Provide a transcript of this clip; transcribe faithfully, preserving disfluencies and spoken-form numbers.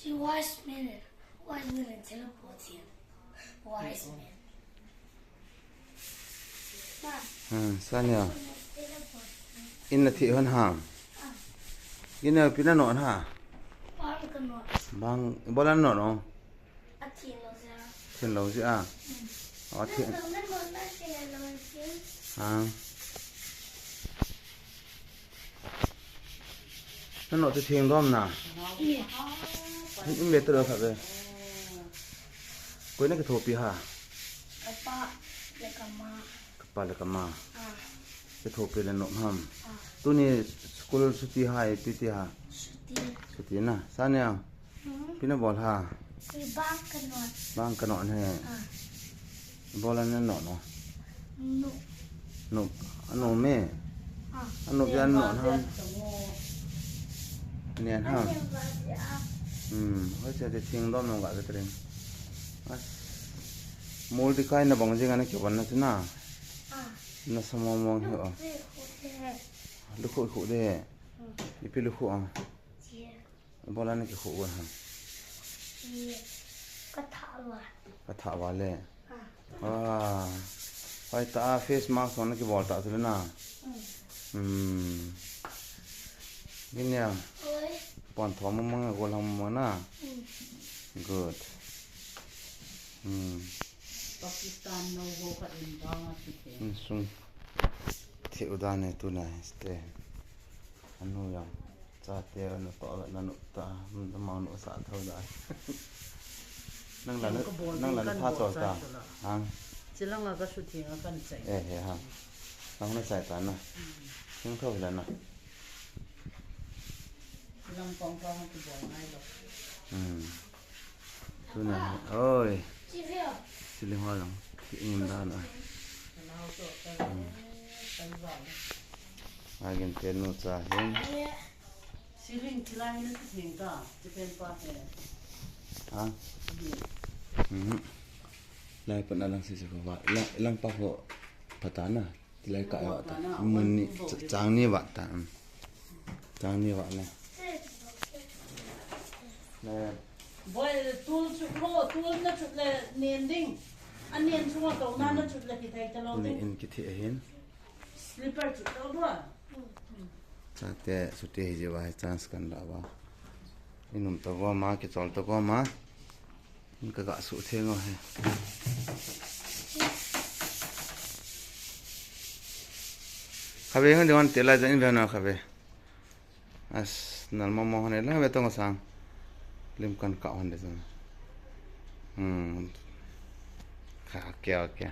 See, wise men, wise men and teleport here. Wise men. Ma, hmm, Sanya. Teleport. In na thi hon ha. Ah. In na pi na no ha. Bang ka no. Bang, bolan no no. A thi lo sia. Thi lo sia. Hmm. A thi. Na no na thi lo sia. Ah. Na no te thing dom na. Ye. In, in ve te lo kha ve. Koi na kithopi ha. Ka pa le ka ma. Ka pa le ka ma. Ah. Kithopi le nom ham. Ah. Tuni school chuti ha, ipi ti ha. Chuti. Chuti na. Sanya. Hmm. Pi na bol ha. Si bang ka no. Bang ka no he. Ah. Bolan na no no. No. No. Ano me. Ah. Ano ya no na. Ni an ha. Hmm. Hoi se te thing dom no ga te tring. As. Mol di kai na bang jing ana ke ban na chu na. Ah. Na sa mo mo he o. Lu khu khu de. Hmm. Ipi lu khu a. Bolan na kikhu gon ham. Ka tha va. Ka tha va le. Ah. Hoi ta face mask na kibol ta chu le na. Hmm. Gin ya. Oi. Pon thom mo mang gol ham mo na. Hmm. Good. Hmm. Pakistan no ho ka in ba ma ti te. Hmm, sung. Thi u da ne tu na este. Anu ya. Chate na to na nu ta, na ma nu sa tho da. Nang la, nang la tha chol ta. Hang. Chilang la ka su thi nga kan chai. Eh, he ha. Nang na chai ta na. Nang tho la na. Chilang kong ka ha ki bol ngai lo. Hmm. Tuna, oi. Chiling ho lang. Ki im da na. Agin te nu cha hin. Siling kilai na ti theng ta, ti pen pa he. Ha? Mhm. Lai pa na lang si si ko va. Lang, lang pa ko pata na. Ti lai ka va ta. Mun ni chang ni va ta. Chang ni va na. Na. Boi tul chu lo, tul na chu le nen ding. A nen chu ma to na na chu le ki thai ta lo ding. In ki thi hin. Slipper chu to bo. Chate, chuti hi jiu va hi chance kan la va. Inum to go ma, kichol to go ma. In ka ga su theng o he. Khabe ngan de wan te la jan in ve na khabe. As nal mo mo ne la ve tong sang. Lim kan ka hon de sang. Hmm. Kha kya kya.